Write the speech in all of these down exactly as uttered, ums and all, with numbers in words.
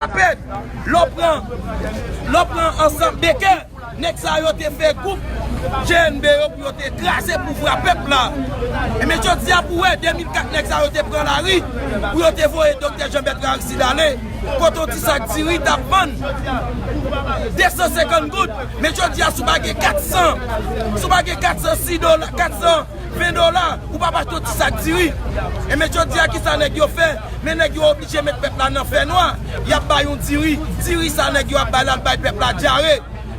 Rapid, lè w pran, lè w pran ansanm Becker, nèg sa yo te fè gwoup G N B yo pou yo te kraze pouvwa pèp la. Ebyen, jodi a pou wè de mil kat nèg sa yo te pran lari pou yo te voye Doktè Jean Bertrand Aristide ale. Kote yon ti sak diri t ap vann de san senkant goud. Men jodi a, si w pa gen kat san, si w pa gen kat san sis dola, kat san ven dola, ou p ap achte yon ti sak diri. E men jodi a, kisa nèg yo fè? Men nèg yo oblije met pèp la nan fènwa. Y ap bay yon diri. Diri sa nèg yo ap bay la, l bay pèp la dyare.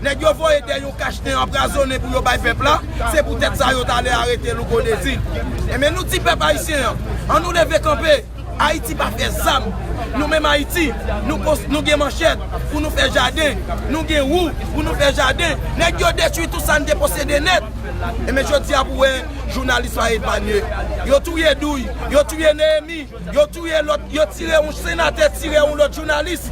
Nèg yo voye dèyè yon kachnen anprazonnen pou yo bay pèp la. Se poutèt sa yo t ale arete Louko Désir. E men nou di pèp ayisyen an, ann nou leve kanpe. Ayiti pa fè zam. Nou menm Ayiti, nou, kons- nou gen manchèt pou nou fè jaden. Nou gen wou pou nou fè jaden. Nèg yo detwi tout sa n te posede nèt. E men jodi a pou wè jounalis pa epanye. Yo touye Douy, yo touye Neyemi, yo touye lòt, yo tire yon senatè, tire yon lòt jounalis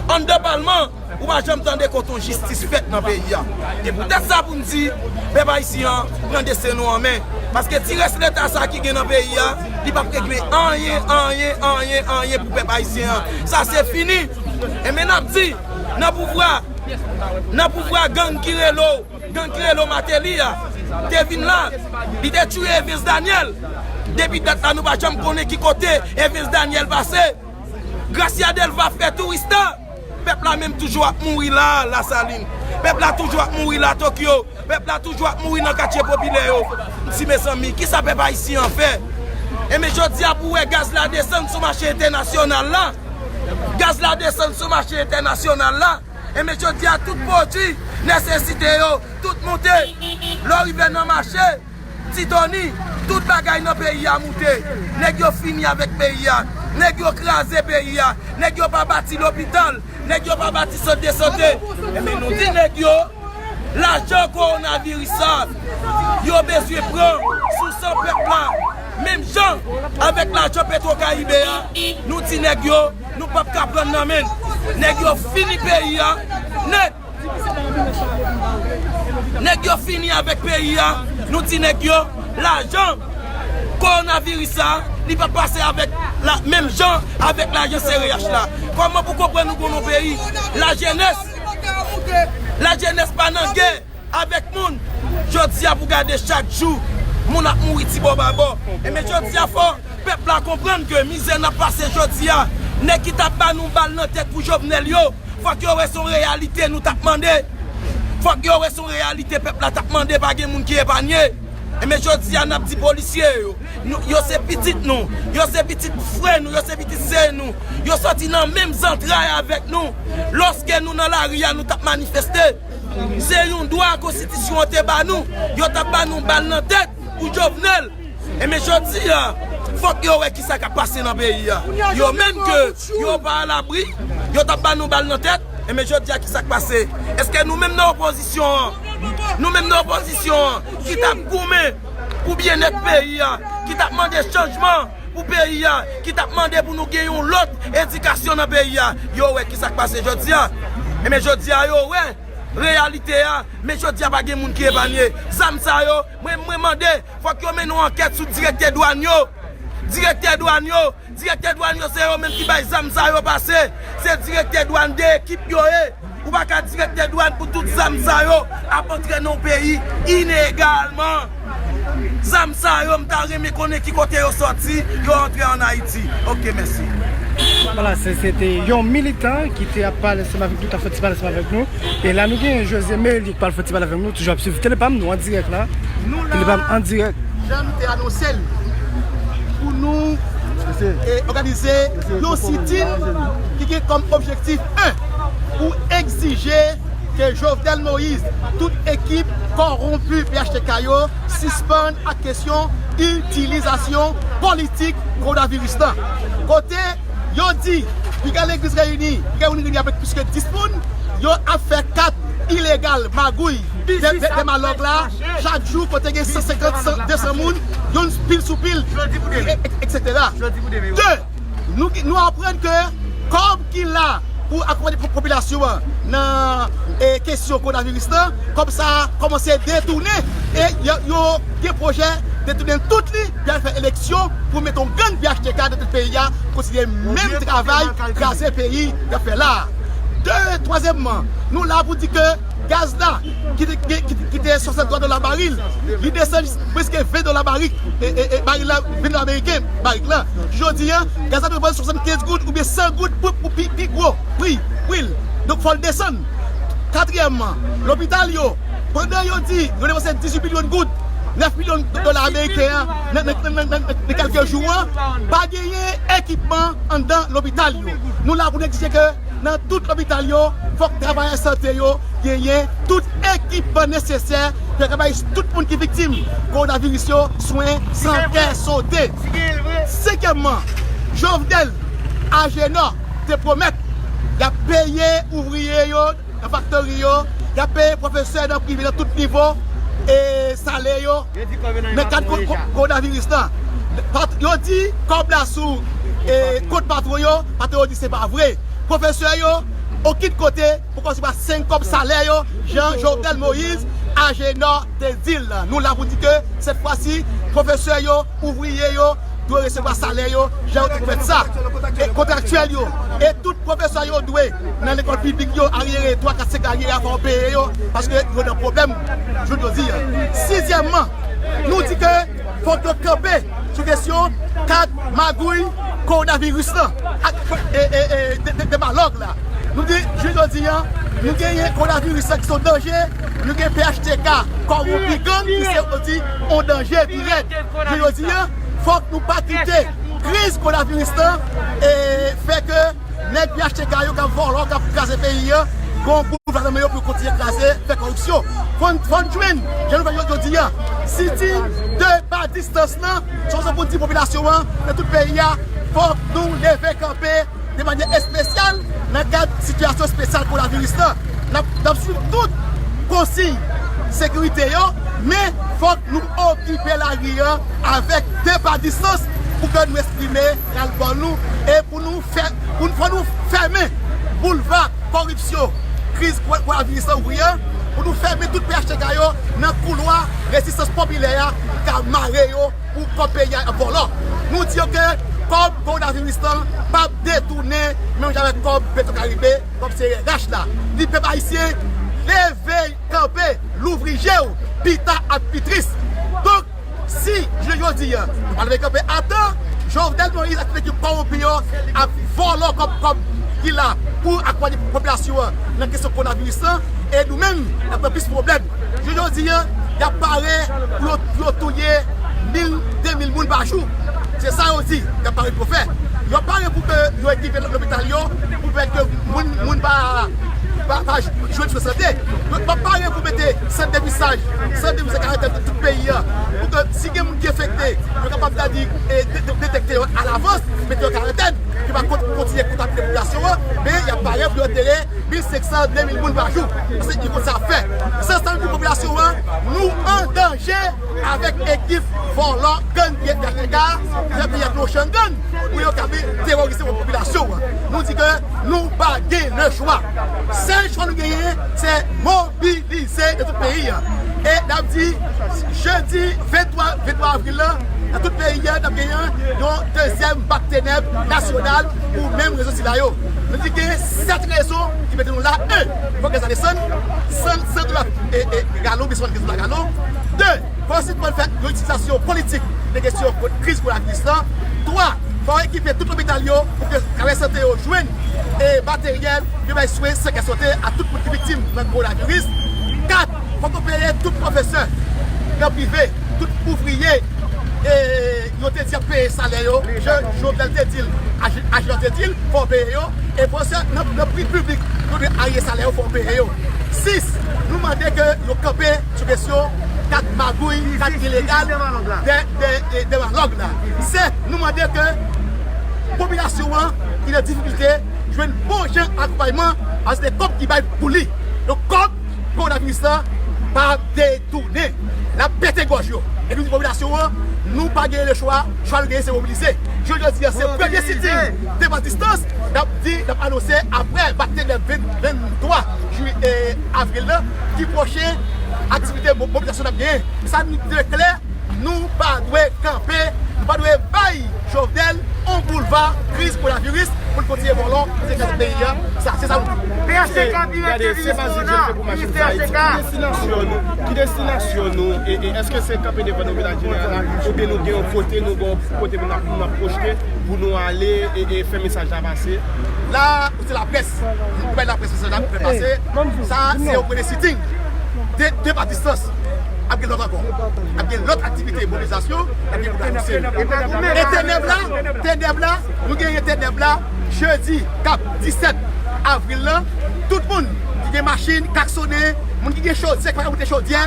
anndan palman. Ou pa janm tande kote yon jistis fèt nan peyi a. E poutèt sa pou n di, pèp ayisyen an, pran desten nou an men. Paske ti rès leta sa ki gen nan peyi a, li p ap regle anyen, anyen, anyen, anyen pou pèp ayisyen an. Sa se fini. E men n ap di, nan pouvwa, nan pouvwa gang ki rele w, gang ki rele w Martelly a, te vin la, li te touye Evens Daniel. Depi dat la, nou pa janm konnen ki kote Evens Daniel pase. Gracia Delva fè tourista. Pèp la menm toujou ap mouri la, Lasalin. Pèp la toujou ap mouri la, Tokyo. Pèp la toujou ap mouri nan katye popilè yo. M di, mezanmi, kisa pèp ayisyen an fè? E men jodi a pou wè gaz la desann sou mache entènasyonal la. Gaz la desann sou mache entènasyonal la. E men jodi a tout pwodui nesesite yo, tout moute. Lè w rive nan mache, Titoni, tout bagay nan peyi a moute. Nèg yo fini avèk peyi a. Nèg yo kraze peyi a. Nèg yo pa bati lopital. Nèg yo pa bati sant de sante. Ebyen, nou di nèg yo, lajan kowonaviris sa, yo bezwen pran sou san pèp la. Menm jan avèk lajan Petro Caribe a, nou di nèg yo, nou p ap ka pran nan men n. Nèg yo fini peyi a nèt. Nèg yo fini avèk peyi a. Nou di nèg yo, lajan kowonaviris sa, li p ap pase avèk la, menm jan avèk lajan C R H la. Kòman pou konprann nou gon yon peyi? Lajenès, lajenès pa nan gè avèk moun. Jodi a pou gade chak jou, moun ap mouri ti bò ba bò. Ebyen jodi a fò pèp la konprann ke mizè n ap pase jodi a, nèg ki t ap ba nou bal nan tèt pou Jovenel yo, fòk yo wè se yon reyalite nou t ap mande. Fòk yo wè se yon reyalite pèp la t ap mande, pa gen moun ki epanye. Ebyen jodi a n ap di polisye yo, nou, yo se pitit nou, yo se pitit frè nou, yo se pitit sè nou, yo sòti nan menm zantray avèk nou. Lòske nou nan lari a, nou t ap manifeste. Se yon dwa konstitisyon an te ba nou. Yo t ap ba nou bal nan tèt pou Jovenel. Ebyen jodi a, fòk yo wè kisa k ap pase nan peyi a. Yo menm ke yo pa alabri, yo t ap ba nou bal nan tèt. Ebyen jodi a, kisa k pase? Èske nou menm nan opozisyon an, nou menm nan opozisyon an ki t ap goumen pou byennèt peyi a, ki t ap mande chanjman pou peyi a, ki t ap mande pou nou gen yon lòt edikasyon nan peyi a, yo wè kisa k pase jodi a? Ebyen jodi a, yo wè reyalite a. Men jodi a, pa gen moun ki epanye. Zam sa yo, mwen, mwen mande, fòk yo mennen yon ankèt sou direktè dwàn yo. Direktè dwàn yo, direktè dwàn yo, se yo menm ki bay zam sa yo pase. Se direktè dwàn, de ekip yo ye. Ou pa ka direktè dwàn pou tout zam sa yo ap antre nan yon peyi ilegalman. Zam sa yo, m ta renmen konnen ki kote yo sòti, yo antre ann Ayiti. Ok, mèsi. Vwala, se, se te yon militan ki te ap pale ansanm avèk nou, t ap fè ti pale ansanm avèk nou. E la, nou gen José Meli ki pral fè ti pale avèk nou, toujou ap swiv Tele Pam, nou an dirèk la. Nou la, Tele Pam an dirèk. Jan nou te anonse l, pou nou, e, òganize yon sitin ki gen kòm objektif, en, pou egzije ke Jovenel Moïse, tout ekip kòwonpi P H T K yo, sispann ak kesyon itilizasyon politik kowonaviris lan. Kote yo di, piga legliz reyini, piga moun reyini avèk plis ke dis moun, yo ap fè kat ilegal, magouy, de, de, demalòg la, chak jou kote gen san senkant, san, de san moun, youn pil sou pil, e, e, etsetera. De, nou, nou aprann ke kòb ki la pou akonpanye po-, popilasyon an nan, e, kesyon kowonaviris lan, kòb sa a kòmanse detounen e yo, yo gen pwojè detounen tout li, y al fè eleksyon pou mete yon gang P H T K nan tèt peyi a, kontinye menm travay kraze peyi y ap fè la a. De, twazyèmman, nou la pou di ke gaz la, ki te, ki, ki, ki te swasanntrwa dola baril, li desann prèske ven dola barik, e, e, e baril la, ven dola ameriken, barik la. Jodi a, gaz la te vann swasannkenz goud oubyen san goud pou, pou pi, pi gwo pri, pri l. Donk, fò l desann. Katriyèmman, lopital yo, pandan yo di yo depanse dizuit milyon goud, nèf milyon dola ameriken an, nan, nan, nan kèlke jou an, pa genyen ekipman anndan lopital yo. Nou la pou n egzije ke nan tout lopital yo, fòk travayè sante yo genyen tout ekipman nesesè pou yo ka bay tout moun ki viktim kowonaviris yo swen san kè sote. Senkyèmman, Jovenel, Agenor te pwomèt y ap peye ouvriye yo nan faktori yo, y ap peye pwofesè nan prive nan tout nivo, e salè yo nan kad ko-, ko-, kowonaviris lan. Pat-, yo di kòb la sou, e, kont patwon yo, patwon yo di se pa vre. Pwofesè yo, okenn kote, poko resevwa senk kòb salè yo, jan Jovenel Moïse, Agenor te di l. Nou la pou di ke, sèt fwa si, pwofesè yo, ouvriye yo, dwe resevwa salè yo, jan yo te pwomèt sa. E kontraktyèl yo, e tout pwofesè yo dwe, nan lekòl piblik yo, aryere, twa, kat, senk aryere, fò yo peye yo, paske yo nan pwoblèm, jounen jodi a. Sizyèmman, nou di ke fòk yo kanpe sou kesyon kat magouy kowonaviris lan ak, e, e, e, de, de, demalòg la. Nou di, jounen jodi a, nou genyen kowonaviris lan ki se yon danje, nou gen P H T K kòwonpi, gang ki se, yo di, yon danje pi rèd. Jounen jodi a, fòk nou pa kite kriz kowonaviris lan, e, fè ke nèg P H T K yo k ap vòlò, k ap kraze peyi a, gon gouvènman yo pou yo kontinye kraze, fè kòripsyon. Fò n, fò n jwenn, jan nou fè jodi a, sitting de pa distans lan, se yon fason pou di popilasyon an, nan tout peyi a, fòk nou leve kanpe de manyè espesyal nan kad sitiyasyon espesyal kowonaviris lan. N ap, n ap swiv tout konsiy sekirite yo, men fòk nou okipe lari an avèk de pa distans pou ke nou eksprime ralbòl nou e pou nou fè, pou nou, fò nou fèmen boulva kòripsyon, kriz kowonaviris lan ouvri an, pou nou fèmen tout P H T K yo nan koulwa rezistans popilè a ki ka mare yo pou kòb peyi a ap vòlò. Nou di yo ke kòb kowonaviris lan p ap detounen menm jan avèk kòb Petwokaribe, kòb C R H la. Di pèp ayisyen, leve kanpe, louvri je w, pita ap pi tris. Donk, si, jounen jodi a, nou pa leve kanpe atan, Jovenel Moïse ak tout ekip kòwonpi yo ap vòlò kòb, kòb ki la pou akonpanye popilasyon an nan kesyon kowonaviris lan, e nou menm, n ap nan plis pwoblèm. Jounen jodi a, y ap pare pou yo, pou yo touye mil, de mil moun pa jou. Se sa yo di, y ap pare pou yo fè. Yo pare pou ke yo ekipe lopital yo, pou pèmèt ke moun, moun pa, pa, pa jwenn swen sante. Yo pa pare pou mete sant depistaj, sant depistaj karantèn nan tout peyi a. Pou ke si gen moun ki enfekte, yo kapab, sètadi, e, de-, de-, detèkte yo alavans, mete yo karantèn, ki pa kont-, kontinye kontamine popilasyon an, men y ap pare pou yo antere mil senk san, de mil moun pa jou. Paske li konn sa fè. Se sa nou di popilasyon an, nou an danje avèk ekip vòlò gang P H T K, fè peyi a vin yon chan gang, pou yo ka vin teworize popilasyon an. Nou di ke nou pa gen lechwa. Sèl chwa nou genyen, se mobilize nan tout peyi a. E n ap di, jedi venntwa, venntwa avril la, nan tout peyi a, n ap genyen yon dezyèm bak tenèb nasyonal pou menm rezon sila yo. Nou di gen sèt rezon ki mete nou la. En, fòk gaz la desann, san, san dola, e, e, galon, oubyen san dola galon. De, fòk sitwèn fè yon itilizasyon politik de kesyon kriz kowonaviris lan. Twa, fòk ekipe tout lopital yo pou ke travayè sante yo jwenn, e, materyèl pou yo bay swen san kè sote a tout moun ki viktim nan kowonaviris. Kat, fòk yo peye tout pwofesè nan prive, tout ouvriye, e, yo te di ap peye salè yo, jan Jovenel te di l, Aj-, Agenor te di l, fò yo peye yo. E pwofesè nan, nan pri piblik, yo dwe aryere salè yo, fò yo peye yo. Sis, nou mande ke yo kanpe sou kesyon kat magouy, kat ilegal, de, de, de, demalòg la. Sèt, nou mande ke popilasyon an ki nan difikilte jwenn bon jan akonpayman, paske se kòb ki bay pou li. Donk, kòb kowonaviris lan pa ap detounen. L ap pete gòj yo. Epi nou di popilasyon an, nou pa gen lechwa, chwa nou genyen se mobilize. Jodi a se premye sitting de pa distans, n ap di, n ap anonse apre bak tenèb ven, venntwa jiyè, e, avril la, ki pwochen aktivite mo-, mobilizasyon n ap genyen. Sa nou di klè, Nou pa dwe kanpe, nou pa dwe bay Jovenel yon boulva kriz kowonaviris pou l kontinye vòlò, pou l kontinye kraze peyi a. Sa, se sa nou di. P H T K pirate viris kowona, viris P H T K. Ki destinasyon nou? Ki destinasyon nou? E, e èske se kanpe devan nominal jeneral la? Oubyen nou gen yon kote, nou gen yon kote pou n ap, pou n ap pwojte, pou nou ale e, e fè mesaj la pase? La, se laprès. Nou bay laprès mesaj la pou fè pase. Sa, se yon premye sitting. De, de pa distans. Ap gen lòt ankò. Ap gen lòt aktivite mobilizasyon, ap gen pou anonse. E tenèb la, tenèb la, nou genyen tenèb la, jedi k ap disèt avril lan, tout moun ki gen machin, k ak sonnen, moun ki gen chodyè, ki pa ka moute chodyè,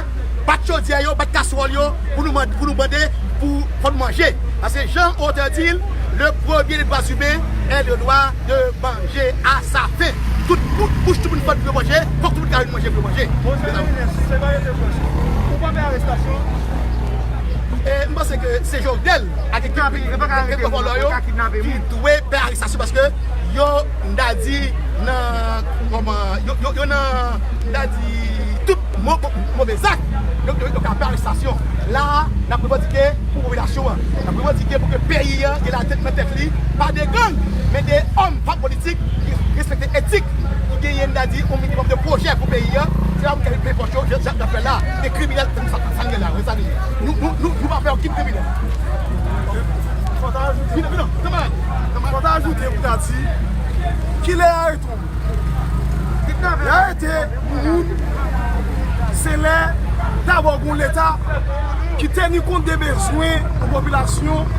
bat chodyè yo, bat kaswòl yo, pou nou mande, pou nou mande, pou fò n manje. Paske jan otè di l, le premier des droits humains est le droit de manger à sa faim. Tout, tout bouch, tout moun fò pou yo manje, fòk tout moun ka jwenn manje pou yo manje. Bon, se nan se varye de pwòch. Ou pa fè arestasyon? E, m panse ke se Jovenel ak ekip vòlò yo ki dwe fè arestasyon paske yo, m ta di, nan, kòman, yo, yo, yo nan, m ta di, tout mo-, mo-, move zak. Yo, yo, yo ka fè arestasyon. La a, n ap revandike pou popilasyon an. N ap revandike pou ke peyi an gen latèt nan tèt li pa de gang, men de òm, fanm politik ki respekte etik, ki genyen, n ta di, yon minimòm de pwojè pou peyi an. Se pa pou kèk pèpòt yo, jan, jan n ap fè la, de kriminèl, sa, sa, sa n gen la, wi, sa n gen. Nou, nou, nou, nou pa pè okenn kriminèl. Fò ta ajoute, vin, vin, kanmarad, kanmarad. Fò ta ajoute pou ta di, kilè arete w? Lè arete yon moun, se lè dabò gon Leta ki teni kont de bezwen yon popilasyon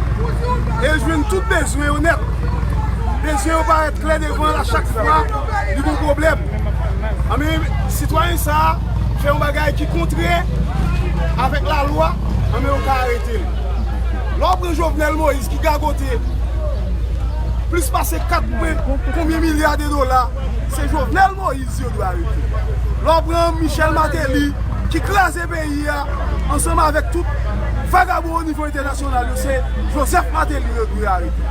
e jwenn tout bezwen yo nèt. Bezwen yo parèt klè devan l a chak fwa li gon pwoblèm. Anben, sitwayen sa a fè yon bagay ki kontrè avèk lalwa, anben, yo ka arete l. Lè w pran Jovenel Moïse ki gagote plis pase kat pwen konbyen milya de dola, se Jovenel Moïse yo dwe arete. Lè w pran Michel Martelly ki kraze peyi a ansanm avèk tout vagabon o nivo entènasyonal yo, se Joseph Martelly yo dwe arete.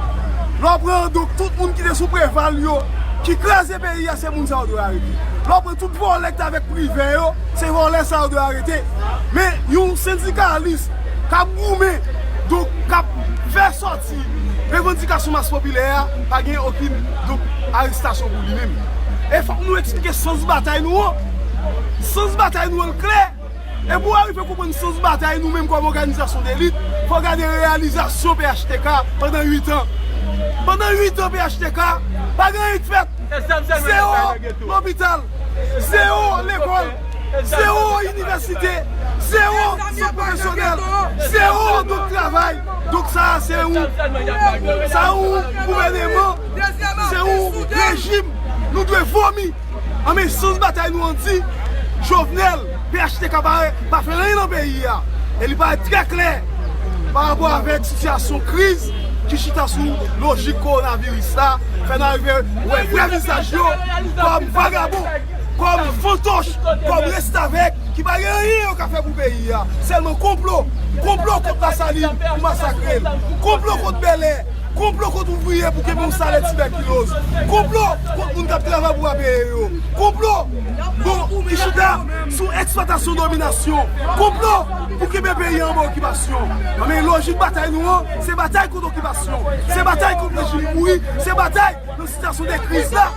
Lè w pran donk tout moun ki te sou Preval yo ki kraze peyi a, se moun sa yo dwe arete. Lè w pran tout vòlè ki t avèk Privè yo, se vòlè sa yo dwe arete. Men yon sendikalis k ap goumen, donk k ap fè sòti revandikasyon mas popilè a, pa gen okenn, donk, arestasyon pou li menm. E fòk nou eksplike sans batay nou an. Sans batay nou an klè. E pou w arive konprann sans batay nou menm kòm òganizasyon delit, fò w gade reyalizasyon P H T K pandan uit an. Pandan uit an P H T K, pa gen anyen k fèt. Zewo lopital, zewo lekòl, zewo inivèsite, zewo sant pwofesyonèl, zewo donk travay. Donk sa a se yon, sa yon gouvèneman, se yon rejim nou dwe vomi. Anben, sans batay nou an di, Jovenel, P H T K pa, pa fè anyen nan peyi a. E li parèt trè klè pa rapò avèk sitiyasyon kriz ki chita sou lojik kowonaviris la, fè n arive wè vrè vizaj yo kòm vagabon, kòm fantoch, kòm restavèk ki pa gen anyen yo ka fè pou peyi a. Sèlman konplo, konplo kont Lasalin pou masakre l, konplo kont Bèlè, konplo kont ouvriye pou kenbe yon salè tibèkiloz, konplo kont moun k ap travay pou pa peye yo, konplo, bon, ki chita sou eksplwatasyon, dominasyon, konplo pou kenbe peyi an anba okipasyon. Anben, lojik batay nou an, se batay kont okipasyon, se batay kont rejim pouri, se batay nan sitiyasyon de kriz la,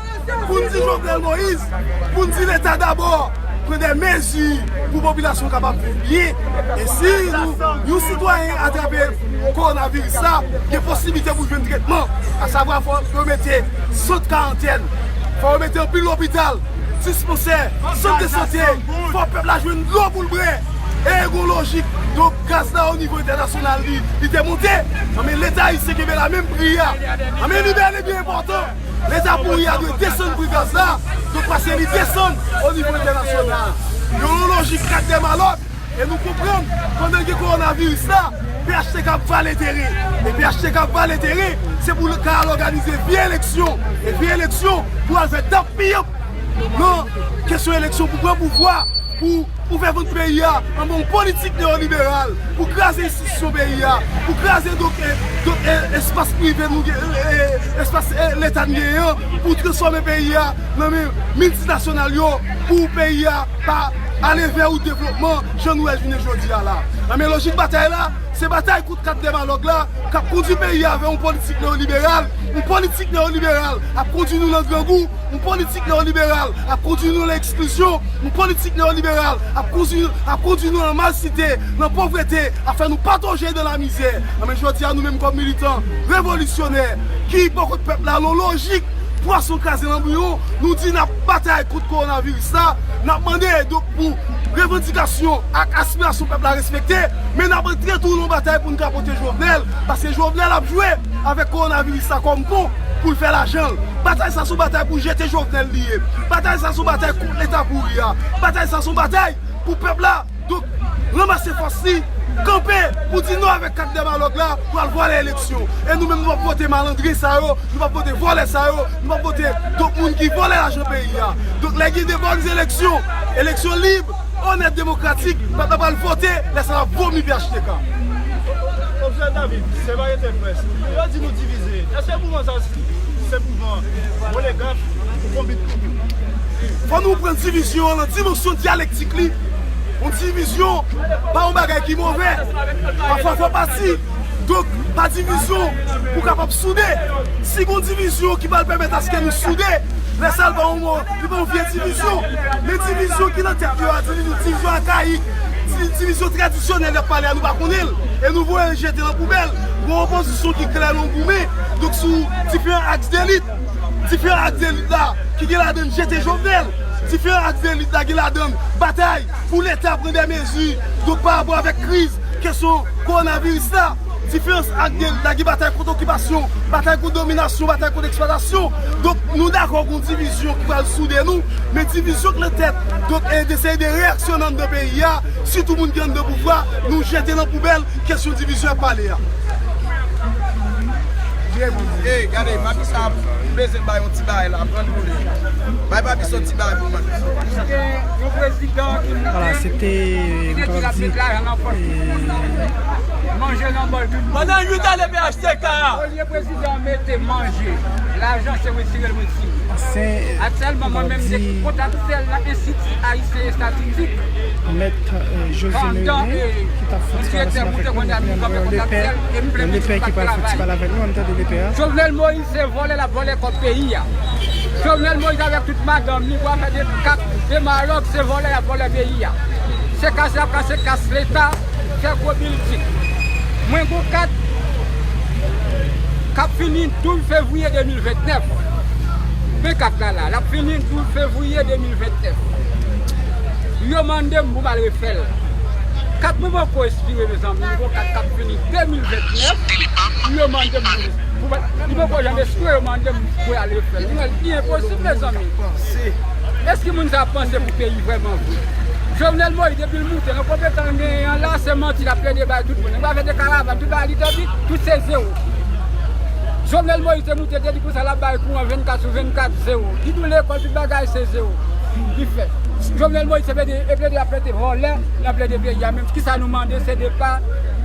pou n di Jovenel Moïse, pou n di Leta dabò, pran de mezi pou popilasyon kapab viv byen. E si nou, yon sitwayen atrape kowonaviris la, gen posiblite pou jwenn tretman. Asavwa, fò yo mete sant karantèn, fò yo mete anpil lopital, dispansè, sant de sante, fò pèp la jwenn dlo pou l bwè. E gon lojik, donk gaz la o nivo entènasyonal li, li te monte. Anben, Leta ayisyen kenbe la menm pri a. Anben, li bèl e byen enpòtan. Leta pouri a dwe desann pri gaz la, donk paske li desann o nivo entènasyonal. Yo nan lojik kat dèmalòt, e nou konprann, pandan gen kowonaviris la, P H T K ap vale teren. E P H T K ap vale teren, se pou l ka al òganize vye eleksyon. E vye eleksyon, pou al fè tanpiyonp nan kesyon eleksyon pou pran pouvwa. Pou ouvè vant peyi a, anba yon politik neyoliberal, pou kraze enstitisyon peyi a, pou kraze donk, e, donk, e, espas prive nou gen, e, e, espas, e, Leta n genyen an, pou transfòme peyi a nan men miltinasyonal yo, pou peyi a pa ale vè yon devlopman jan nou wè jounen jodi a la. Nan men lojik batay la, se batay kont kat dèmalòg la k ap kondui peyi a vè yon politik neyoliberal, yon politik neyoliberal ap kondui nou nan grangou, yon politik neyoliberal ap kondui nou nan eksklizyon, yon politik neyoliberal ap kondui, ap kondui nou nan malsite, nan povrete, ap fè nou patonje dan lamizè. Anben, jodi a, nou menm kòm militan revolisyonè ki bò kot pèp la, nan lojik pwason kraze nan bouyon, nou di n ap batay kont kowonaviris la, n ap mande, donk, pou revandikasyon ak aspirasyon pèp la respekte, men n ap antre tou nan batay pou n ka pote Jovenel, paske Jovenel ap jwe avèk kowonaviris la kòm pon pou l fè lajan l. Batay sa se yon batay pou jete Jovenel li ye. Batay sa se yon batay kont Leta pouri a. Batay sa se yon batay pou pèp la, donk, ranmase fòs li, kanpe pou di non avèk kat dèmalòg la pou al vòlè eleksyon. E nou menm, nou p ap vote malandren sa yo, nou p ap vote vòlè sa yo, nou p ap vote, donk, moun ki vòlè lajan peyi a. Donk, lè gen de bòn eleksyon, eleksyon lib, onèt, demokratik, pèp la pral vote, lè sa l ap vomi P H T K. Profesè David, se Varieté Presse. Yo di nou divize. Èske mouvman sa se mouvman oligaf ou konbit tou? Fò nou pran divizyon an nan dimansyon dyalektik li. Yon divizyon pa yon bagay ki move. Pafwa fò pati. Donk, pa divizyon pou kapab soude. Si gon divizyon ki pral pèmèt aske nou soude, lè sa l pa yon mo, li pa yon vye divizyon. Men divizyon ki nan tèt yo a, divizyon, divizyon akayik, di-, divizyon tradisyonèl y ap pale a, nou pa konnen l. E nou voye l jete nan poubèl. Gon opozisyon ki klè nan goumen, donk, sou diferan aks de lit. Diferan aks de lit la ki gen ladan n jete Jovenel. Diferan aks de lit la gen ladan n batay pou Leta pran de mezi, donk, pa rapò avèk kriz, kesyon kowonaviris la. Diferan aks de lit la gen batay kont okipasyon, batay kont dominasyon, batay kont eksplwatasyon. Donk, nou dakò gen yon divizyon ki pral soude nou, men divizyon k nan tèt, donk, e de seri de reyaksyon anndan peyi a, sitou moun ki anndan pouvwa, nou jete nan poubèl kesyon divizyon y ap pale a. Ey, gade, papi sa bezwen bay yon ti bagay la, pran l pou li. Bay papi sa yon ti bagay pou mwen. Gen yon prezidan ki moute, vwala, se te, li te di l ap met lajan nan pòch tout moun. Manje nan bòl tout moun. Pandan uit ane P H T K a. Olye prezidan mete manje, lajan se retire l retire. Aktyèlman, mwen menm, m te kontakte l nan Enstiti Ayisyen Estatistik. Mèt, e, José Mérilien, ki t ap fè ti pale ansanm avèk nou, nou te nan Lepè, Lepè ki pral fè ti pale avèk nou, ann tande Lepè a. Jovenel Moïse se vòlè l ap vòlè kòb peyi a. Jovenel Moïse avèk tout madanm li, bwa fè de kat, de malòk, se vòlè y ap vòlè peyi a. Se kase y ap kase kas Leta, fè gwo bilding. Mwen gon kat k ap fini douz fevriye de mil vennèf. Men kat la la, l ap fini douz fevriye de mil vennèf. Yo mande m pou m al refè l. Kat mwen poko ekspire, mezanmi, m gon kat k ap fini de mil vennèf. Yo mande m pou, pou, li poko janm ekspire, yo mande m pou al refè l. Mwen, li enposib, mezanmi. Èske moun sa ap panse pou peyi vrèman vre? Jovenel Moïse, depi l moute, nan konbyen tan l genyen an la, se manti l ap plede bay tout moun. Li pa fè de karavàn, tout bagay li te di, tout se zewo. Jovenel Moïse te moute, te di konsa l ap bay kouran vennkat sou vennkat, zewo. Li tou lekòl, tout bagay se zewo. Li fè. Jovenel Moïse se plede, e plede ap plede vòlè, l ap plede peyi a. Men kisa nou mande, se depa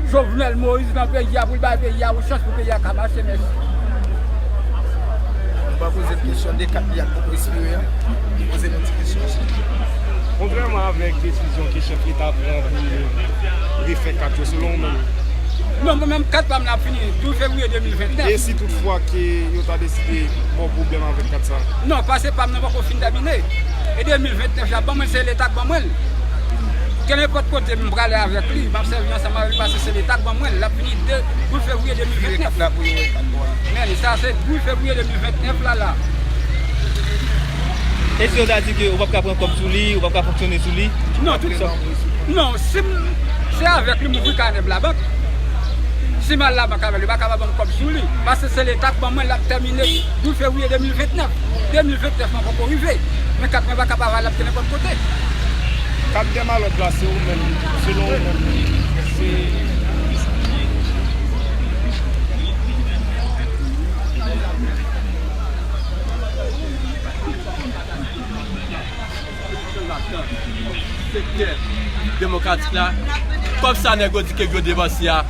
Jovenel Moïse nan peyi a, pou l bay peyi a yon chans pou peyi a ka mache, mèsi. Nou pa poze l kesyon de kat li ak poko espere a. Li poze nou ti kesyon sa. Kontrèman avèk desizyon ke chèf Leta pran pou refè kat yo, selon ou menm? Non, mwen menm, kat pa m nan ap fini douz fevriye de mil vennèf. E si toutfwa ke yo ta deside ba w pwoblèm avèk kat sa? Non, paske pa m nan poko fin tèmine. E de mil vennèf la, ban mwen l, se Leta k ban mwen l. Kenenpòt kote m prale avèk li, m ap sèvi ansanm avèk li, paske se Leta k ban mwen l. L ap fini de, douz fevriye de mil vennèf. Men sa se douz fevriye de mil vennèf la, la. E si yo ta di ke ou p ap ka pran kòb sou li, ou p ap ka fonksyone sou li? Non, tout sa. Non, si m, se avèk li m ouvri kanè m labank. Si m al labank avèk li, yo pa ka pa ban m kòb sou li. Paske se Leta k ban mwen l, l ap tèmine douz fevriye de mil vennèf. De mil vennèf mwen poko rive. Men kat mwen pa ka pa valab kenenpòt kote. Kat dèmalòg la, se ou menm, selon ou menm, se Sektè demokratik la, kòb sa nèg yo di ke yo depanse a,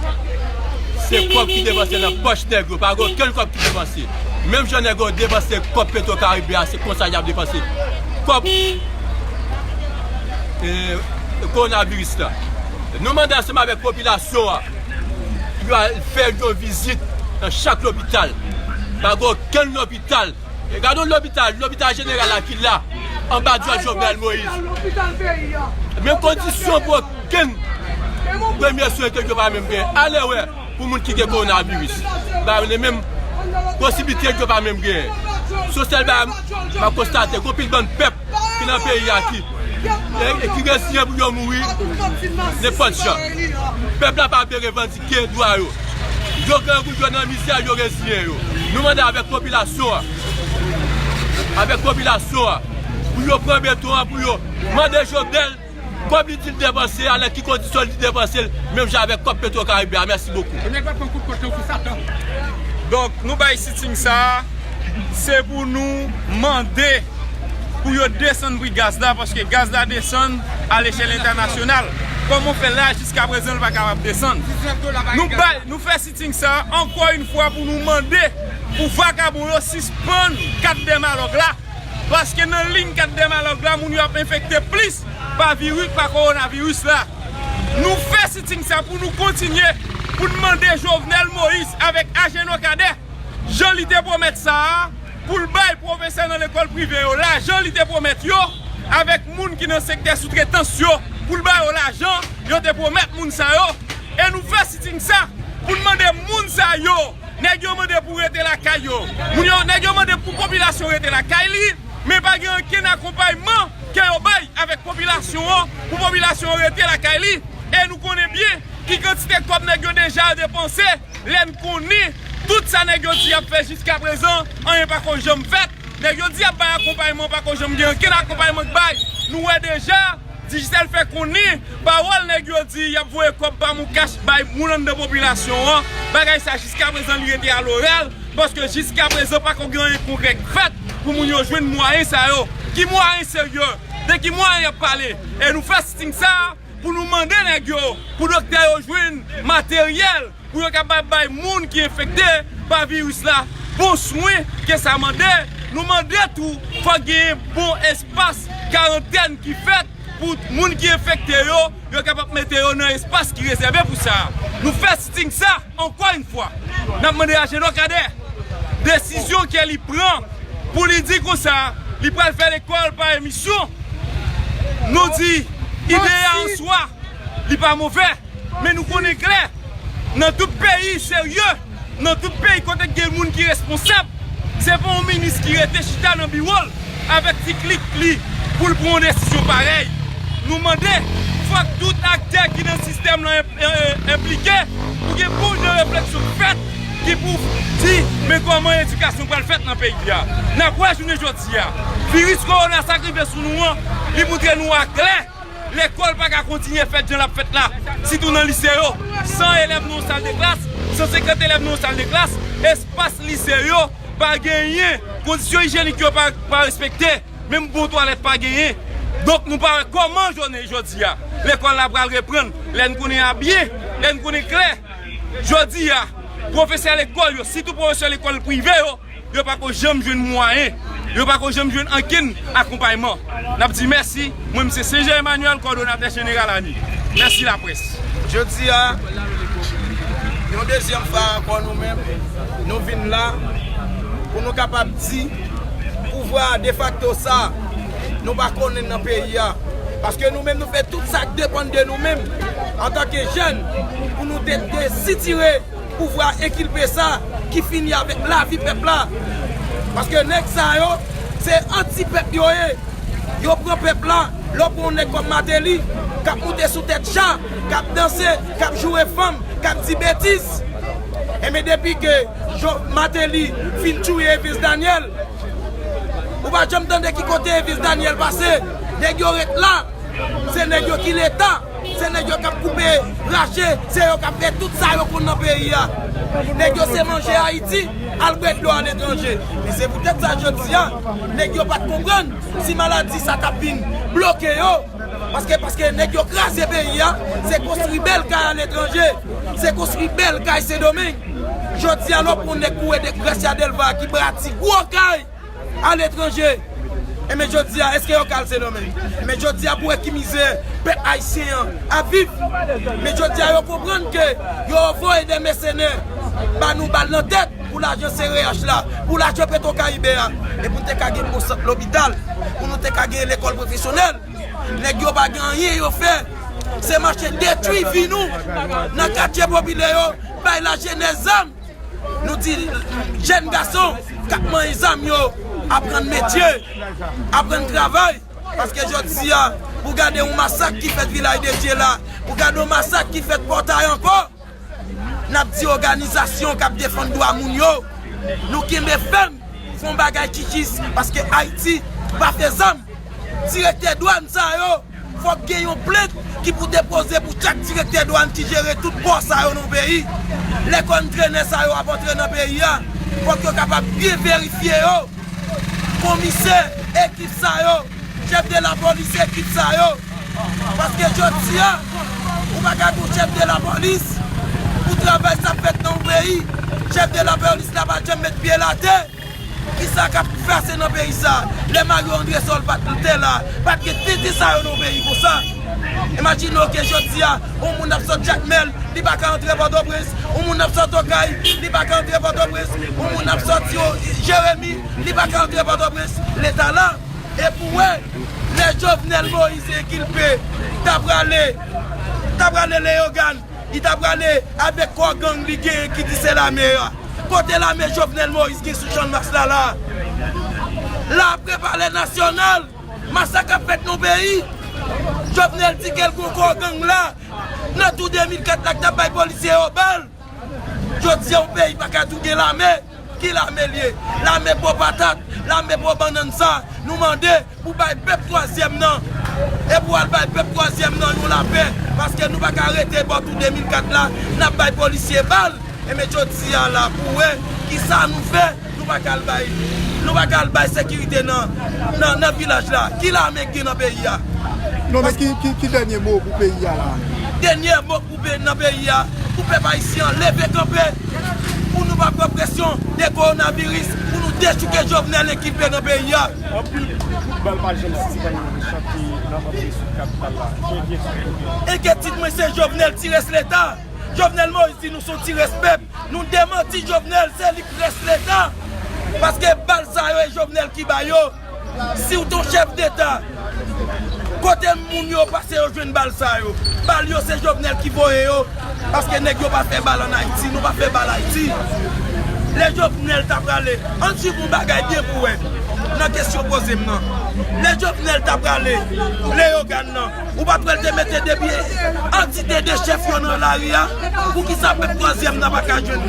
se kòb ki depanse nan pòch nèg yo, pa gen okenn kòb ki depanse. Menm jan nèg yo depanse kòb Petro Caribe a, se konsa y ap depanse kòb, eh, kowonaviris la. Nou mande ansanm avèk popilasyon an pou yo al fè yon vizit nan chak lopital. Pa gen okenn lopital. E gade yon lopital, lopital jeneral la ki la, anba dwèt Jovenel Moïse. Men kondisyon pou okenn premye swen ke yo pa menm gen. Ale wè pou moun ki gen kowonaviris. Ba yo menm posiblite yo pa menm gen. Se yon sèl bagay m ap konstate, gon pil bann pèp ki nan peyi a ki, e, e ki reziyen pou yo mouri nenpòt jan. Pèp la pa vle revandike dwa yo. Yo grangou, yo nan mizè, yo reziyen yo. Nou mande avèk popilasyon an, avèk popilasyon an, pou yo pran beton an, pou yo mande Jovenel kòb li di l depanse a, nan ki kondisyon li depanse l, menm jan avèk kòb Petro Caribe a. Mèsi bokou. Donk, nou bay sitting sa a, se pou nou mande pou yo desann pri gaz la, paske gaz la desann a lechèl entènasyonal. Kòman w fè la, jiska prezan, l pa kapab desann? Nou bay, nou fè sitting sa a, ankò yon fwa, pou nou mande pou vakabon yo sispann kat dèmalòg la, paske nan liy kat dèmalòg la, moun yo ap enfekte plis pa viris, pa kowonaviris la. Nou fè sitting sa pou nou kontinye, pou n mande Jovenel Moïse avèk Ageno Cadet, jan li te pwomèt sa a, pou l bay pwofesè nan lekòl prive yo lajan li te pwomèt yo, avèk moun ki nan sektè soutretans yo, pou l ba yo lajan yo te pwomèt moun sa yo. E nou fè sitting sa pou n mande moun sa yo, nèg yo mande pou rete lakay yo. Moun yo, nèg yo mande pou popilasyon rete lakay li, men pa gen okenn akonpayman ke yo bay avèk popilasyon an, pou popilasyon an rete lakay li. E nou konnen byen ki kantite kòb nèg yo deja depanse, lè n konnen tout sa nèg yo di y ap fè jiska prezan, anyen pako janm fèt. Nèg yo di y ap bay akonpayman, pako janm gen okenn akonpayman k bay. Nou wè deja, Digicel fè konnen pawòl nèg yo di y ap voye kòb pa MonCash bay moun anndan popilasyon an. Bagay sa jiska prezan li rete a loral, paske jiska prezan pako gen anyen konkrè k fèt pou moun yo jwenn mwayen sa yo. Ki mwayen serye? De ki mwayen y ap pale? E nou fè sitting sa a pou nou mande nèg yo, pou doktè yo jwenn materyèl pou yo kapab bay moun ki enfekte pa viris la bon swen ke sa mande. Nou mande tou, fòk genyen bon espas karantèn ki fèt pou moun ki enfekte yo, yo kapab mete yo nan espas ki rezève pou sa. Nou fè sitting sa, ankò yon fwa. N ap mande Ageno Cadet, desizyon ke li pran pou li di konsa, li pral fè lekòl pa emisyon. Nou di, ide a an swa, li pa move. Men nou konnen klè, nan tout peyi serye, nan tout peyi kote k gen moun ki responsab, se pa yon minis ki rete chita nan biwo l avèk ti klik li pou l pran yon desizyon parèy. Nou mande, fòk tout aktè ki nan sistèm lan en-, en-, enplike pou gen bon jan refleksyon k fèt ki pou di, men kòman edikasyon pral fèt nan peyi a. N ap wè jounen jodi a, viris kowona sa k rive sou nou an, li moutre nou aklè lekòl pa ka kontinye fèt jan l ap fèt la, sitou nan lise yo. San elèv nan yon sal de klas, san senkant elèv nan yon sal de klas, espas lise yo pa genyen, kondisyon ijyenik yo pa, pa respekte, menm bon twalèt pa genyen. Donk, nou pa wè kòman jounen jodi a, lekòl la pral reprann, lè n konnen a byen, lè n konnen klè. Jodi a, pwofesè lekòl yo, sitou pwofesè lekòl prive yo, yo pako janm jwenn mwayen, yo pako janm jwenn ankenn akonpayman. N ap di mèsi. Mwen, m se Sen Jan Emmanuel, kòdonatè jeneral ani. Mèsi laprès. Jodi a, yon dezyèm fwa ankò, nou menm, nou vin la pou nou kapab di pouvwa defakto sa, nou pa konnen nan peyi a. Paske nou menm, nou fè tout sa k depann de nou menm, antanke jèn, pou nou te, te sitire pouvwa enkilpe sa ki fini avèk lavi pèp la. Paske nèg sa yo, se anti-pèp yo ye. Yo pran pèp la, lè w pran yon nèg kòm Martelly, k ap moute sou tèt cha, k ap danse, k ap joure fanm, k ap di betiz. Enben, depi ke Jo-, Martelly fin touye Evens Daniel, ou pa janm tande ki kote Evens Daniel pase. Nèg yo ret la. Se nèg yo ki Leta, se nèg yo k ap koupe, rache, se yo k ap fè tout sa yo konn nan peyi a. Nèg yo se manje Ayiti, al bwè dlo aletranje. Men se poutèt sa jodi a, nèg yo pa t konprann si maladi sa t ap vin bloke yo, Paske, paske nèg yo kraze peyi a, se konstwi bèl kay aletranje, se konstwi bèl kay Sendomeng. Jodi a, lè w pran yon nèg koure de Gracia Delva ki bati gwo kay aletranje, enben jodi a, èske yo ka al Sendomeng? Men jodi a, pou wè ki mizè pèp ayisyen an ap viv. Men jodi a, yo konprann ke yo voye de mèsenè ba nou bal nan tèt pou lajan C R H la, pou lajan Petwokaribe a, e pou nou te ka gen bon sant lopital, pou nou te ka gen lekòl pwofesyonèl. Nèg yo pa gen anyen yo fè. Se mache detwi vi nou nan katye popilè yo, bay lajenès zam. Nou di jèn gason k ap manyen zam yo, aprann metye, aprann travay. Paske jodi a, pou gade yon masak ki fèt Vilaj de Dye la, pou gade yon masak ki fèt Pòtay ankò, n ap di òganizasyon k ap defann dwa moun yo, nou kenbe fèm, fè yon bagay ki jis, paske Ayiti pa fè zam. Direktè dwàn sa yo, fòk gen yon plent ki pou depoze pou chak direktè dwàn ki jere tout pò sa yo nan peyi. Lè kòntrenè sa yo ap antre nan peyi a, fòk yo kapab byen verifye yo. Komisè, ekip sa yo, chèf de lapolis, ekip sa yo. Paske jodi a, ou pa ka di w chèf de lapolis pou travay sa fèt nan yon peyi. Chèf de lapolis la pa janm met pye l atè. Kisa k ap pase nan peyi sa? Lè Mario Andresol pa t te la, pa t gen tenten sa yo nan yon peyi konsa. Imajine w ke jodi a, yon moun ap sot Jakmèl, li pa ka antre Pòtoprens. Yon moun ap sot Okay, li pa ka antre Pòtoprens. Yon moun ap soti Jeremi, li pa ka antre Pòtoprens. Leta la. E pou wè, lè Jovenel Moïse enkilpe, ta prale, ta prale Leyogàn, li ta prale avèk kò gang li genyen ki di se lame a. Kote lame Jovenel Moïse gen sou Channmas la la? La apre Palè Nasyonal, masak ap fèt nan peyi. Jovenel di ke l gon kò gang la, nan tou de mil kat la k t ap bay polisye yo bal. Jodi a, yon peyi pa ka tou gen lame. Ki lame l ye? Lame po patat, lame po bannann sa. Nou mande pou bay pèp twazyèm nan. E pou al bay pèp twazyèm nan yon lapè. Paske nou pa ka rete bò tou de mil kat la, n ap bay polisye bal. Enben jodi a la, pou wè kisa nou fè, nou pa ka al bay, nou pa ka al bay sekirite nan, nan, nan vilaj la. Ki lame k gen nan peyi a? Non, men ki, ki, ki dènye mo pou peyi a la? Dènye mo pou pe-, nan peyi a, pou pèp ayisyen an leve kanpe, pou nou pa pran presyon de kowonaviris, pou nou dechouke Jovenel enkilpe nan peyi a. Anpil kout bal pa janm sispann chante nan antre sou kapital la. Ki enkyetid ou gen? Enkyetid mwen se Jovenel ti rès Leta. Jovenel Moïse di nou se yon ti rès pèp. Nou demanti Jovenel, se li k rès Leta. Paske bal sa yo e Jovenel ki ba yo. Si w te yon chèf deta, kote moun yo pase yo jwenn bal sa yo? Bal yo se Jovenel ki voye yo. Paske nèg yo pa fè bal ann Ayiti, nou pa fè bal Ayiti. Lè Jovenel ta prale, ann swiv yon bagay byen pou wè nan kesyon poze m nan. Lè Jovenel ta prale Leyogàn nan, ou pa t wè l te mete depi antite de chèf yo nan lari a? Poukisa pèp twazyèm nan pa ka jwenn,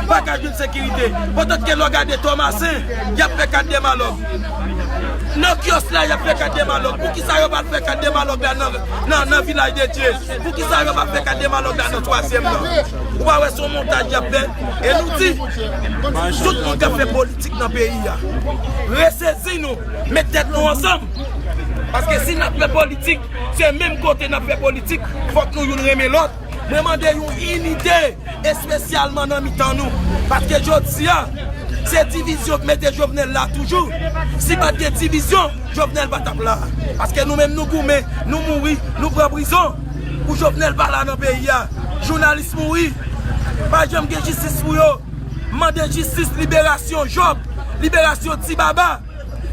pa ka jwenn sekirite? Pandan ke lè w gade Tomasen, y ap fè kat de malòg. Nan kyòs la, y ap fè kat de malòg. Poukisa yo pa al fè kat de malòg la nan, nan, nan Vilaj de Dye? Poukisa yo pa fè kat de malòg la nan twazyèm nan? Ou pa wè se yon montaj y ap fè? E nou di, tout moun k ap fè politik nan peyi a, resezi nou, met tèt nou ansanm. Paske si n ap fè politik, se menm kote n ap fè politik, fòk nou youn renmen lòt. Mwen mande yon inite espesyalman nan mitan nou. Paske jodi a, se divizyon k mete Jovenel la toujou. Si pa t gen divizyon, Jovenel pa t ap la. Paske nou menm nou goumen, nou mouri, nou pran prizon. Pou Jovenel pa la nan peyi a. Jounalis mouri. Pa janm gen jistis pou yo. Mande jistis, liberasyon Job, liberasyon Ti Baba,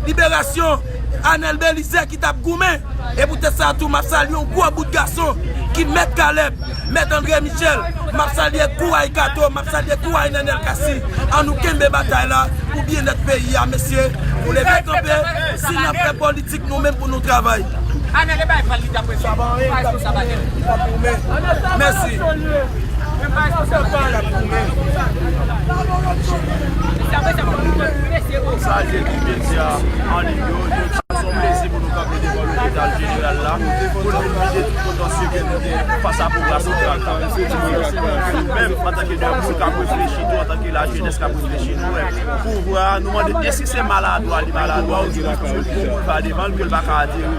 liberasyon Anèl Belizè ki t ap goumen. E poutèt sa tou, m ap salye yon gwo bout gason ki Mèt Kalèb, Mèt André Michel. M ap salye Kouray Kato, m ap salye Kouray Nènèl Kasi. Ann nou kenbe batay la pou byennèt peyi a, mesye. Pou leve kanpe, si n ap fè politik, nou menm pou nou travay. Anèl e bay bal li t ap rezoud. Sa pa anyen, li t ap goumen. Mèsi. Li t ap goumen. Sa se ki medya an liy yo. Jodi a, se yon plezi pou nou kanpe devan lopital jeneral la, pou nou vide tout kontansye ke nou gen fas a popilasyon k ap travanse. Nou menm, antanke de moun k ap reflechi tou, antanke Lajenès k ap reflechi, nou wè pouvwa a, nou mande, e si se maladwa, li maladwa, ou di nou se yon bon boulva devan l, ke l pa ka adere.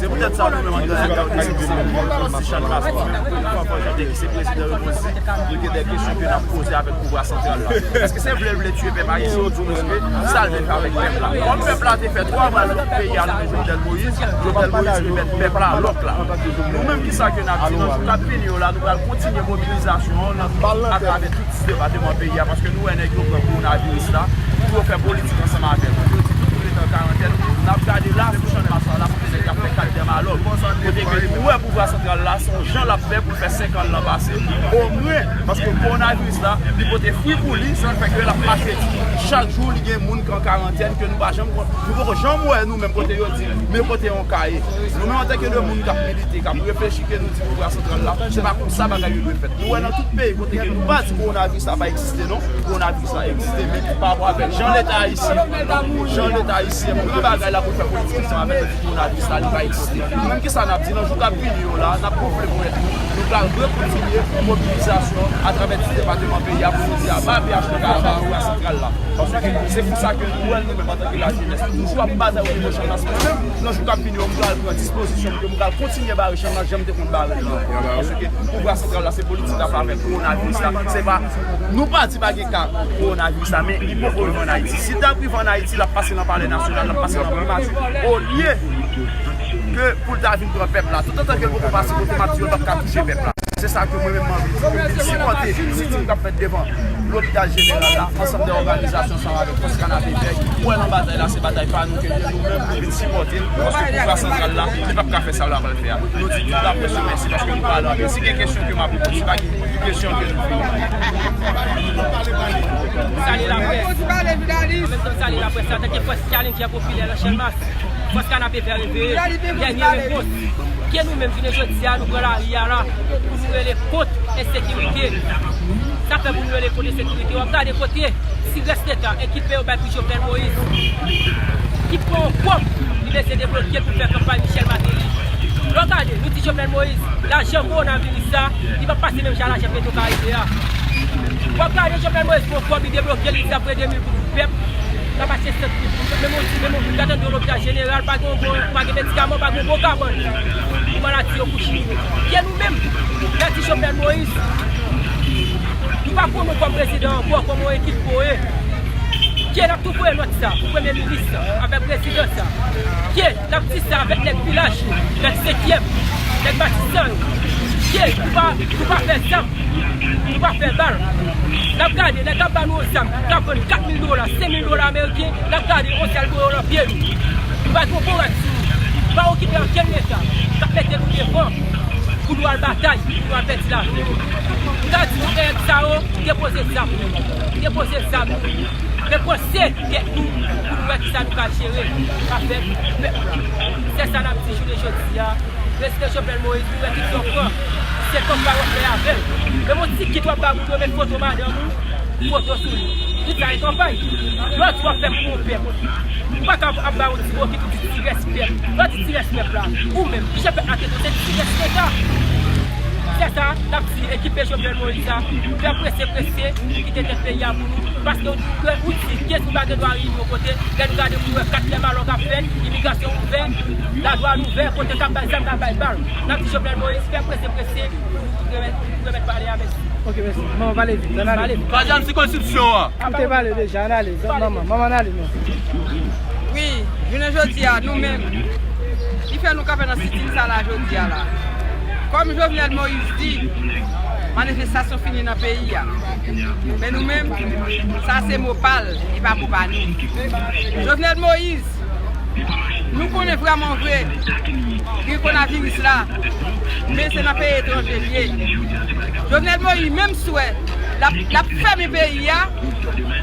Se poutèt sa, nou menm, an Granada, nou deside se yon ti chanjman, se yon fwa fò Jan te ki se prezidan yo, nou di, nou gen de kesyon ke n ap poze avèk pouvwa santral la. Èske se vle l vle tiye pèp ayisyen, ou di nou ke sa l vle fè avèk pèp la? Kòm pèp la te fè twa mwa nan peyi a, nou menm Jovenel Moïse, Jovenel Moïse remèt pèp la lòk la. Nou menm, kisa ke n ap di nan jou k ap vini yo la, nou pral kontinye mobilizasyon an nan, atravè tout dis depatman peyi a, paske nou wè nèg yo pran kowonaviris la pou yo fè politik ansanm avè l. Yo di tout moun rete an karantèn. N ap gade la sou Channmas la, kote nèg y ap fè kat dèmalòg. Kote ke nou wè pouvwa santral la, se yon jan l ap fè pou l fè senk an l lan pase. Omwen, paske kowonaviris la, li pote fwi pou li, sa fè ke l ap mache di chak jou li gen moun ki an karantèn, ke nou pa janm, nou poko janm wè nou menm kote yo di, men kote yon ka ye. Nou menm antanke de moun k ap milite, k ap reflechi, ke nou di pouvwa santral la, se pa konsa bagay yo dwe fèt. Nou wè nan tout peyi kote ke nou pa di kowonaviris la pa egziste non, kowonaviris la egziste, men pa rapò avèk jan Leta ayisyen, jan Leta ayisyen pran bagay la pou l fè politik ansanm avèk nou, di kowonaviris la li pa egziste. Nou menm kisa n ap di nan jou k ap vini yo la, n ap gonfle ponyèt nou, nou pral rekontinye mobilizasyon atravè dis depatman peyi a pou nou di aba P H T K, aba pouvwa santral la. Paske se pou sa ke nou wè nou menm antanke lajenès, nou toujou ap batay o nivo Channmas. Mwen menm, nan jou k ap vini yo, m pral pran dispozisyon m, ke m pral kontinye bare Channmas jan m te konn bare l lan ankò. Paske pouvwa santral la, se politik l ap avèk kowonaviris la. Se pa, nou pa di pa gen ka kowonaviris la, men li poko rive ann Ayiti. Si l ta rive ann Ayiti, l ap pase nan Palè Nasyonal, l ap pase nan Primati. Olye ke pou l ta vin pran pèp la. Toutotan ke l poko pase kote m ap di yo, l p ap ka touche pèp la. Se sa ke mwen menm m anvi di, ke m vin sipòte sitin k ap fèt devan lopital jeneral la, ansanm de òganizasyon ansanm avèk fòs Kanapevè, ki kwè nan batay la, se batay pa nou ke l ye, nou menm nou vin sipòte l, paske pouvwa santral la, li p ap ka fè sa l ap al fè a. Nou di tout laprès yo mèsi paske nou pale anpil. Si gen kesyon ke m ap reponn, si pa gen kesyon ke nou fini. Salye laprès. An menm tan, salye laprès la, antanke fòs Challenger popilè nan Channmas. Fòs Kanapevè reveye, dènye repons. Ke nou menm, jounen jodi a, nou pran lari a la pou nou rele kont ensekirite. Sa fè pou nou rele kont ensekirite. W ap gade kote ti rès Leta, ekip yo bay pou Jovenel Moïse, ki pran yon kòb, li bezwen debloke l pou fè kanpay Michel Martelly. Lè w gade, nou di Jovenel Moïse, lajan kowonaviris la, li p ap pase menm jan lajan Petro Caribe a. W ap gade Jovenel Moïse pran kòb, li debloke l, li di l ap voye de mil goud pou pèp. L ap achte sant pou pèp. Menm yon ti, menm yon, gade anndan lopital jeneral, pa gen yon bon, pa gen medikaman, pa gen yon bon kabann pou maladi yo kouche. Ke nou menm, n a di Jovenel Moïse, nou pa konnen w kòm prezidan ankò, kòman w ekip ou ye. Ke n ap tou voye nòt sa pou premye minis avèk prezidan sa. Ke n ap di sa avèk nèg vilaj yo, nèg senkyèm, nèg Matisan yo. Ke nou pa, nou pa fè zam, nou pa fè bal. N ap gade, nèg k ap ba nou yon zam, k ap vann kat mil dola, senk mil dola ameriken, n ap gade yon sèl boyo nan pye nou. Nou pa gen yon bon rad sou nou. Nou pa okipe ankenn Leta k ap mete nou devan pou nou al batay, pou nou al pèdi lavi nou. M ta di tout nèg sa yo, depoze zam nou. Depoze zam nou. Men panse tèt nou pou nou wè kisa nou ka jere avèk pèp la. Se sa n ap di jounen jodi a. Prezidan Jovenel Moïse, nou wè kisa w pran. Se kanpay w ap fè avè l. Menm yon ti kit w ap ba moun yo, met foto madanm ou, foto sou li. Tout sa e kanpay. Lè w di w ap fè pou yon pèp, ou pa ka ap ba yon ti bokit, ou di ti rès pèp. Lè w di ti rès pèp la, ou menm, kijan pèp la te tou, se ti rès Leta. Se sa, n ap di ekipe Jovenel Moïse la, fè prese, prese, pou kite tèt peyi a pou nou. Paske ou di ke ou di, kiyès ki pa gen dwa rive yon kote, lè nou gade pou wè kat dèmalòg ap fèt, imigrasyon ouvè, ladwàn ouvè, kote k ap bay zam, k ap bay bal. N ap di Jovenel Moïse, fè prese, prese, pou nou remèt, pou remèt palè a, mèsi. Ok, mèsi. Manman, pale vit, ann ale. Pale vit. Pale sirkonskripsyon an. M te pale deja, ann ale. Manman, manman, ann ale, non. Wi, jounen jodi a, nou menm, ki fè nou kanpe nan sitin sa la jodi a la. Kòm Jovenel Moïse di, manifestasyon fini nan peyi a. Men nou menm, sa se mo pa l, li pa mo pa nou. Jovenel Moïse, nou konnen vrèman vre, gen kowonaviris la, men se nan peyi etranje l ye. Jovenel Moïse, menm swè, l ap, l ap fèmen peyi a,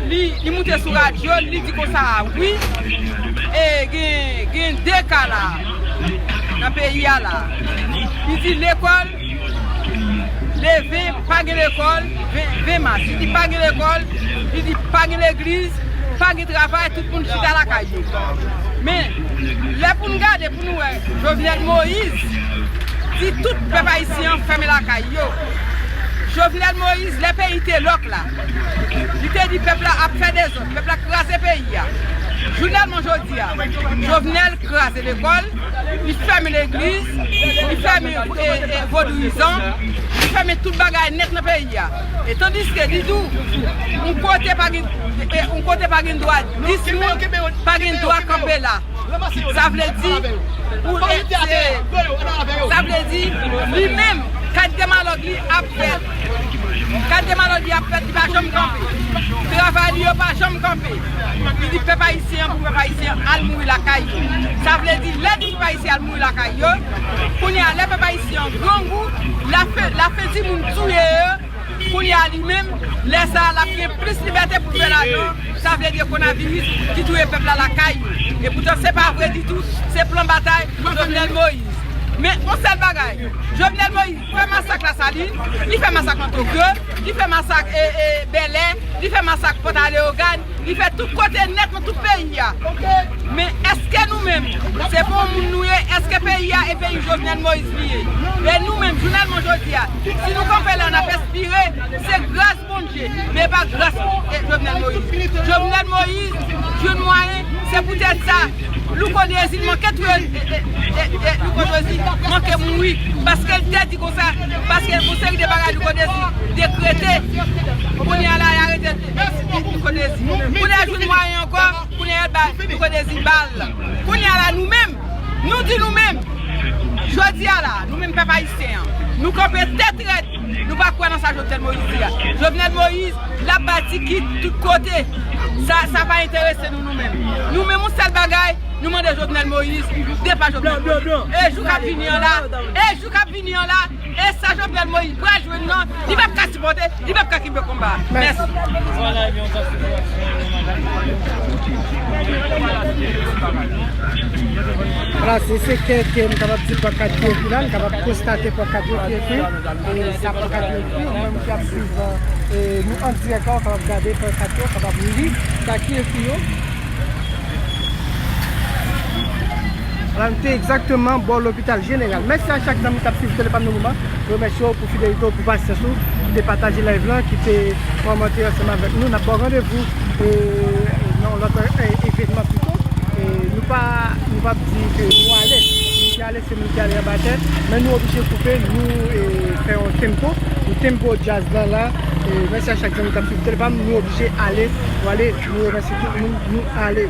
li, li moute sou radyo, li di konsa, wi, e gen, gen de ka la, nan peyi a la. Li di lekòl, leve, pa gen lekòl, ven, ven mas. Li di pa gen lekòl, li di pa gen legliz, pa gen travay, tout moun chita lakay yo. Men, lè pou n gade, pou nou wè, Jovenel Moïse di tout pèp ayisyen an fèmen lakay yo. Jovenel Moïse, lè peyi te lòk la, li te di pèp la ap fè dezòd, pèp la kraze peyi a. Jounèlman jodi a, Jovenel kraze lekòl, li fèmen legliz, li fèmen, e, e, vodouyizan, li fèmen tout bagay nèt nan peyi a. E tandiske li di w, yon kote pa gen, e, yon kote pa gen dwa dis moun, pa gen dwa kanpe la. Sa vle di, pou, e, se, sa vle di, li menm, kalite malòg li ap fèt. Kalite malòg li ap fèt, li pa janm kanpe. Travay li yo pa janm kanpe. Li di pèp ayisyen an, pou pèp ayisyen an al mouri lakay yo. Sa vle di, lè di pèp ayisyen al mouri lakay yo, kounye a, lè pèp ayisyen an grangou, lafen, lafen timoun touye yo, kounye a li menm, lè sa a, l ap gen plis libète pou l fè lajan. Sa vle di konaviris ki touye pèp la lakay yo. E poutan, se pa vre ditou, se plan batay Jovenel Moïse. Men, yon sèl bagay, Jovenel Moïse fè masak Lasalin, li fè masak Antokyo, li fè masak, e, e, Bèlè, li fè masak Pòtaleyogàn, li fè tout kote nèt nan tout peyi a. Men èske nou menm, se pa yon moun nou ye? Èske peyi a e peyi Jovenel Moïse li ye? E nou menm, jounèlman jodi a, si nou kanpe la, n ap espire, se gras Bondye, men e pa gras, e, Jovenel Moïse. Jovenel Moïse jwenn mwayen, se poutèt sa, Louko Dezi manke touye, e, e, e, e, Louko Dezi manke mouri, paske l te di konsa, paske yon seri de bagay Louko Dezi dekrete, kounye a la, y arete, e, e, Louko Dezi. Kounye a jwenn mwayen ankò, kounye a y al ba Louko Dezi bal. Kounye a la, nou menm, nou di nou menm, jodi a la, nou menm pèp ayisyen an, nou kanpe tèt rèd, nou pa kwè nan sa Jovenel Moïse di a. Jovenel Moïse, l ap bati kit tout kote. Sa, sa pa enterese nou, nou menm. Nou menm, yon sèl bagay, nou mande Jovenel Moïse, depa Jovenel Moïse. E jou k ap vini an la, e jou k ap vini an la, e sa Jovenel Moïse pral jwenn nan, li p ap ka sipòte, li p ap ka kenbe konba. Mèsi. Vwala, se, se ke, ke m kapab di pankat yo ki la, m kapab konstate pankat yo ki ekri. E sa pankat yo ekri, ou menm ki ap swiv, e, nou an dirèk la, ou kapab gade pankat yo, ou kapab li sa ki ekri yo. Ala, nou te egzakteman bò lopital jeneral. Mèsi a chak zanmi k ap swiv Tele Pam nan moman. Nou remèsye w pou fidelite w, pou pasyans ou, ki te pataje live lan, ki te kòmante ansanm avèk nou. N ap ba w randevou, e, nan yon lòt, e, evènman pito. E, nou pa, nou p ap di ke nou ale. Nou te ale, se nou ki ale anba tè. Men nou oblije koupe, nou, e, fè yon tempo. Nou tempo djaz lan la. E, mèsi a chak zanmi k ap swiv Tele Pam. Nou oblije ale. Nou ale, nou remèsye tout moun. Nou ale.